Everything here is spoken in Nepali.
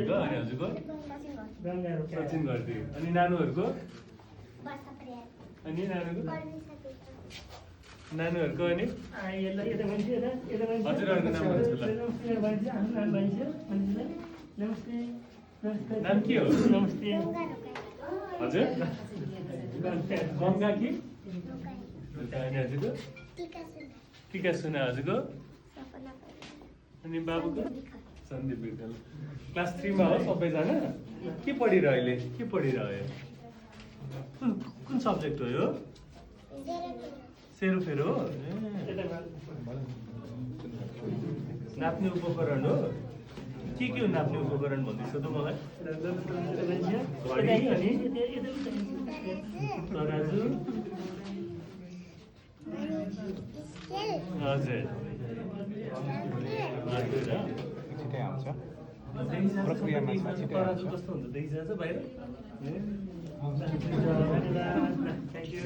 अनि हजुरको सचिन घरती अनि नानुहरूको अनि नानुहरूको अनि हजुरहरूको नाम भन्छु ल नाम के हो हजुर गङ्गा कि अनि हजुरको टिका सुना हजुरको अनि बाबुको सन्दीप विकल क्लास 3 मा हो सबैजना के पढिरह्यो अहिले के पढिरह्यो कुन सब्जेक्ट हो यो सेरोफेरो हो नाप्ने उपकरण हो के हो नाप्ने उपकरण भन्दैछ त मलाई घडी अनि तराजु हजुर छिटै आउँछ प्रक्रियामा तराजु कस्तो हुन्छ देखिन्छ बाहिर थ्याङ्क यू